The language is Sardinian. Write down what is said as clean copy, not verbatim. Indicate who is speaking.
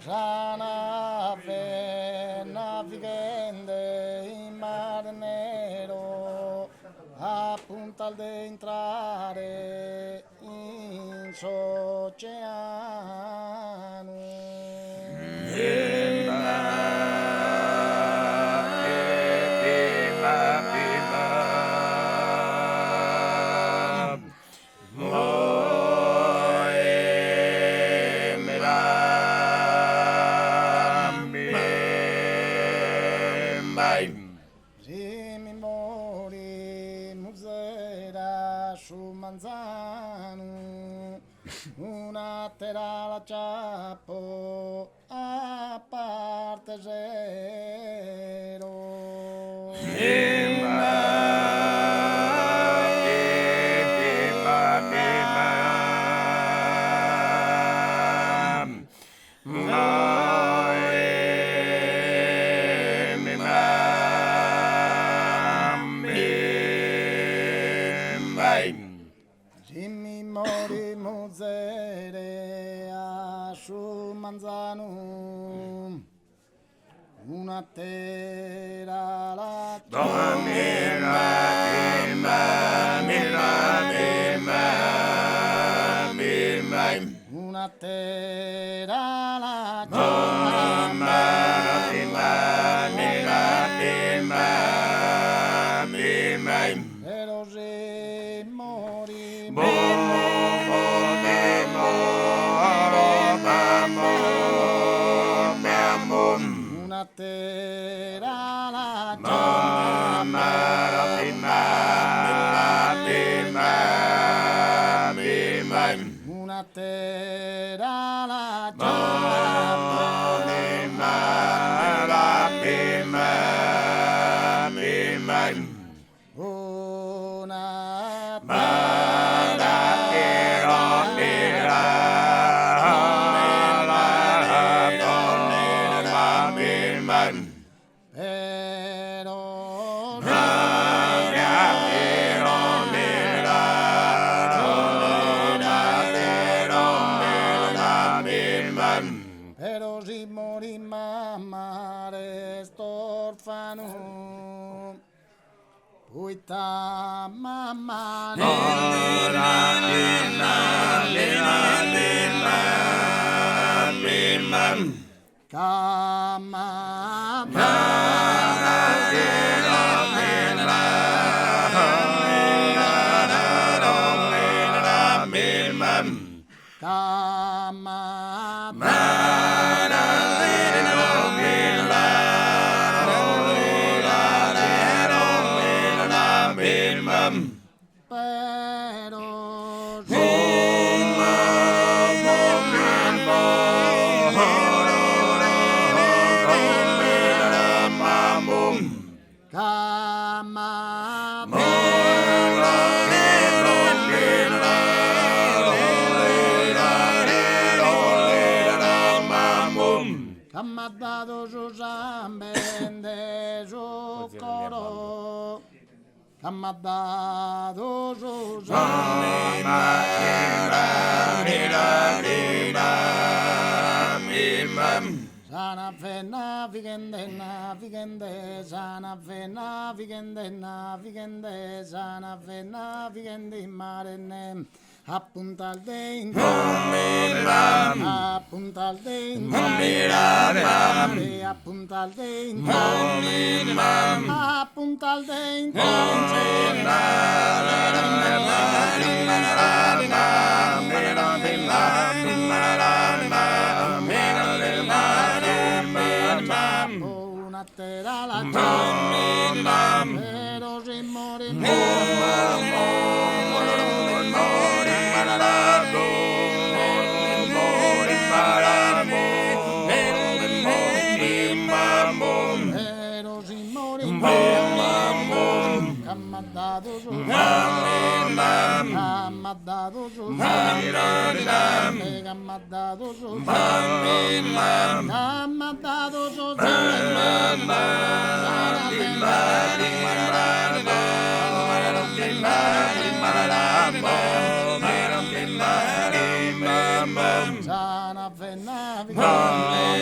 Speaker 1: Sa nave navighende in mare nero a puntal de intrare in s'oceanu. Si mi morit muzere su manzanu, un'atera l'aciapo a parte sero. Si mi morit muzere a su manzanu un'atera la Un'atera la Pero si morit Un'atera la Un'atera la Pero Pero si morit mama resto orfanu Poita mama Ca mama Ca mama Pero si Ca mama Ca m'at dadu su samben de su coro Ca m'at dadu su samben Sa nave navighende navighende sa nave navighende navighende sa nave navighende in mare A puntal de intrare A puntal de intrare A puntal de intrare A puntal de intrare Un'atera la Pero si morit Pero si morit Ca m'at dadu su Ca m'at dadu su Ca m'at dadu su Ca m'at dadu su Sa nave navighende.